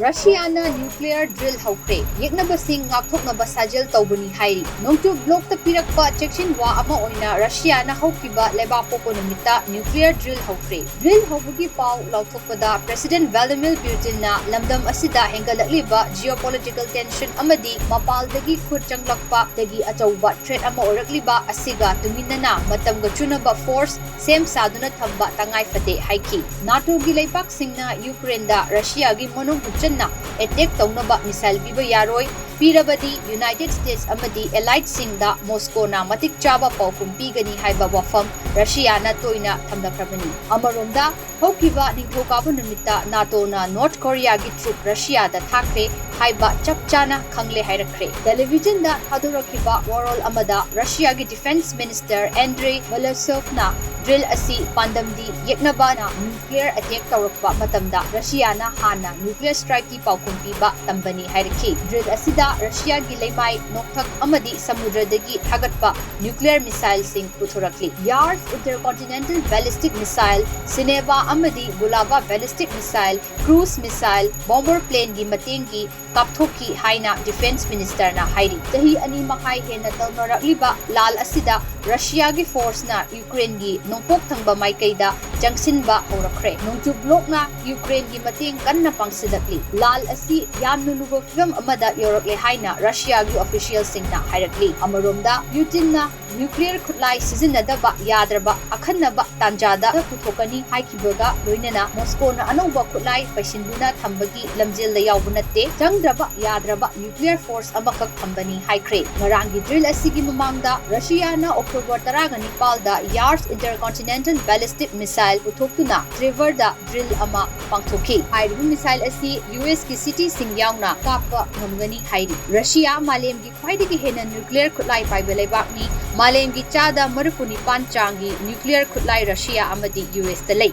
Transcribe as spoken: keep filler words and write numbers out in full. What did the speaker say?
ꯔꯁꯤꯌꯥꯅ nuclear drill ꯍꯧꯈ꯭ꯔꯦ, ꯌꯦꯛꯅꯕꯁꯤꯡ ꯉꯥꯛꯊꯣꯛꯅꯕ ꯁꯥꯖꯦꯜ ꯇꯧꯕꯅꯤ ꯍꯥꯏꯔꯤ꯫ ꯅꯣꯡꯆꯨꯞ bloc ꯇ ꯄꯤꯔꯛꯄ ꯆꯦꯛꯁꯤꯟꯋꯥ ꯑꯃ ꯑꯣꯏꯅ ꯔꯁꯤꯌꯥꯅ ꯍꯧꯈꯤꯕ ꯂꯩꯕꯥꯛꯄꯣꯛꯄ ꯅꯨꯃꯤꯠꯇ nuclear drill ꯍꯧꯈ꯭ꯔꯦ꯫ Drill ꯍꯧꯕꯒꯤ ꯄꯥꯎ ꯂꯥꯎꯊꯣꯛꯄꯗ President Vladimir Putin ꯅ ꯂꯝꯗꯝ ꯑꯁꯤꯗ ꯍꯦꯟꯒꯠꯂꯛꯂꯤꯕ geopolitical tension ꯑꯃꯗꯤ ꯃꯄꯥꯜꯗꯒꯤ ꯈꯨꯠ ꯆꯪꯂꯛꯄꯗꯒꯤ ꯑꯆꯧꯕ threat ꯑꯃ ꯑꯣꯏꯔꯛꯂꯤꯕ ꯑꯁꯤꯒ ꯇꯨꯃꯤꯟꯅꯅ ꯃꯇꯝꯒ ꯆꯨꯅꯕ force ꯁꯦꯝ ꯁꯥꯗꯨꯅ ꯊꯝꯕ ꯇꯉꯥꯏ ꯐꯗꯦ ꯍꯥꯏꯈꯤ꯫ NATO ꯒꯤ ꯂꯩꯕꯥꯛꯁꯤꯡꯅ ꯌꯨꯀ꯭ꯔꯦꯟꯗ ꯔꯁꯤꯌꯥꯒꯤ ꯃꯅꯨꯡ ꯍꯨꯠꯆꯤꯟꯅ attack ꯇꯧꯅꯕ missile ꯄꯤꯕ ꯌꯥꯔꯣꯏ, ꯄꯤꯔꯕꯗꯤ United States ꯑꯃꯗꯤ allied ꯁꯤꯡꯗ ꯃꯣꯁꯀꯣꯅ ꯃꯇꯤꯛ ꯆꯥꯕ ꯄꯥꯎꯈꯨꯝ ꯄꯤꯒꯅꯤ ꯍꯥꯏꯕ ꯋꯥꯐꯝ ꯔꯁꯤꯌꯥꯅ ꯇꯣꯏꯅ ꯊꯝꯂꯛꯈ꯭ꯔꯕꯅꯤ꯫ ꯑꯃꯔꯣꯝꯗ, ꯍꯧꯈꯤꯕ ꯅꯤꯡꯊꯧꯀꯥꯕ ꯅꯨꯃꯤꯠꯇ NATO ꯅ North Korea ꯒꯤ troop ꯔꯁꯤꯌꯥꯗ ꯊꯥꯈ꯭ꯔꯦ ꯍꯥꯏꯕ ꯆꯞ ꯆꯥꯅ ꯈꯪꯂꯦ ꯍꯥꯏꯔꯛꯈ꯭ꯔꯦ꯫ Television ꯗ ꯊꯥꯗꯣꯔꯛꯈꯤꯕ ꯋꯥꯔꯣꯜ ꯑꯃꯗ ꯔꯁꯤꯌꯥꯒꯤ Defence Minister Andrei Belousov ꯅ drill ꯑꯁꯤ ꯄꯥꯟꯗꯝꯗꯤ ꯌꯦꯛꯅꯕꯅ nuclear attack ꯇꯧꯔꯛꯄ ꯃꯇꯝꯗ ꯔꯁꯤꯌꯥꯅ ꯍꯥꯟꯅ nuclear strike ꯀꯤ ꯄꯥꯎꯈꯨꯝ ꯄꯤꯕ ꯇꯝꯕꯅꯤ ꯍꯥꯏꯔꯛꯈꯤ꯫ Drill ꯑꯁꯤꯗ ꯔꯁꯤꯌꯥꯒꯤ ꯂꯩꯃꯥꯏ, ꯅꯣꯡꯊꯛ ꯑꯃꯗꯤ ꯁꯃꯨꯗ꯭ꯔꯗꯒꯤ ꯊꯥꯒꯠꯄ nuclear missile ꯁꯤꯡ ꯄꯨꯊꯣꯔꯛꯂꯤ꯫ Yars intercontinental ballistic missile, Tsineva ꯑꯃꯗꯤ Bulava ballistic missile, cruise missile, bomber plane ꯒꯤ ꯃꯇꯦꯡꯒꯤ ꯀꯥꯞꯊꯣꯛꯈꯤ ꯍꯥꯏꯅ Defence Minister ꯅ ꯍꯥꯏꯔꯤ꯫ ꯆꯍꯤ ꯑꯅꯤ ꯃꯈꯥꯏ ꯍꯦꯟꯅ ꯇꯧꯅꯔꯛꯂꯤꯕ ꯂꯥꯜ ꯑꯁꯤꯗ ꯔꯁꯤꯌꯥꯒꯤ force ꯅ ꯌꯨꯀ꯭ꯔꯦꯟꯒꯤ ꯅꯣꯡꯄꯣꯛ ꯊꯪꯕ ꯃꯥꯏꯀꯩꯗ ꯆꯪꯁꯤꯟꯕ ꯍꯧꯔꯛꯈ꯭ꯔꯦ꯫ ꯅꯣꯡꯆꯨꯞ bloc ꯅ ꯌꯨꯀ꯭ꯔꯦꯟꯒꯤ ꯃꯇꯦꯡ ꯀꯟꯅ ꯄꯥꯡꯁꯤꯜꯂꯛꯂꯤ꯫ ꯂꯥꯜ ꯑꯁꯤ ꯌꯥꯝꯅ ꯂꯨꯕ ꯐꯤꯚꯝ ꯑꯃꯗ ꯌꯧꯔꯛꯂꯦ ꯍꯥꯏꯅ ꯔꯁꯤꯌꯥꯒꯤ official ꯁꯤꯡꯅ ꯍꯥꯏꯔꯛꯂꯤ꯫ ꯑꯃꯔꯣꯝꯗ, ꯄ꯭ꯌꯨꯇꯤꯟꯅ nuclear ꯈꯨꯠꯂꯥꯏ ꯁꯤꯖꯤꯟꯅꯗꯕ ꯌꯥꯗ꯭ꯔꯕ ꯑꯈꯟꯅꯕ ꯇꯥꯟꯖꯥꯗ ꯄꯨꯊꯣꯛꯀꯅꯤ ꯍꯥꯏꯈꯤꯕꯒ ꯂꯣꯏꯅꯅ ꯃꯣꯁꯀꯣꯅ ꯑꯅꯧꯕ ꯈꯨꯠꯂꯥꯏ ꯄꯩꯁꯤꯟꯗꯨꯅ ꯊꯝꯕꯒꯤ ꯂꯝꯖꯦꯜꯗ ꯌꯥꯎꯕ ꯅꯠꯇꯦ, ꯆꯪꯗ꯭ꯔꯕ ꯌꯥꯗ꯭ꯔꯕ nuclear force ꯑꯃꯈꯛ ꯊꯝꯕꯅꯤ ꯍꯥꯏꯈ꯭ꯔꯦ꯫ ꯉꯔꯥꯡꯒꯤ drill ꯑꯁꯤꯒꯤ ꯃꯃꯥꯡꯗ ꯔꯁꯤꯌꯥꯅ October ꯇꯔꯥꯒ ꯅꯤꯄꯥꯜꯗ Yars intercontinental ballistic missile ꯄꯨꯊꯣꯛꯇꯨꯅ Tver ꯗ drill ꯑꯃ ꯄꯥꯡꯊꯣꯛꯈꯤ꯫ ꯍꯥꯏꯔꯤꯕ missile ꯑꯁꯤ U S ꯀꯤ city ꯁꯤꯡ ꯌꯥꯎꯅ ꯀꯥꯞꯄ ꯉꯝꯒꯅꯤ ꯍꯥꯏꯔꯤ꯫ ꯔꯁꯤꯌꯥ ꯃꯥꯂꯦꯝꯒꯤ ꯈ꯭ꯋꯥꯏꯗꯒꯤ ꯍꯦꯟꯅ nuclear ꯈꯨꯠꯂꯥꯏ ꯄꯥꯏꯕ ꯂꯩꯕꯥꯛꯅꯤ꯫ ꯃꯥꯂꯦꯝꯒꯤ ꯆꯥꯗ ꯃꯔꯤꯐꯨ ꯅꯤꯄꯥꯟ ꯆꯥꯡꯒꯤ nuclear ꯈꯨꯠꯂꯥꯏ ꯔꯁꯤꯌꯥ ꯑꯃꯗꯤ U S ꯇ ꯂꯩ꯫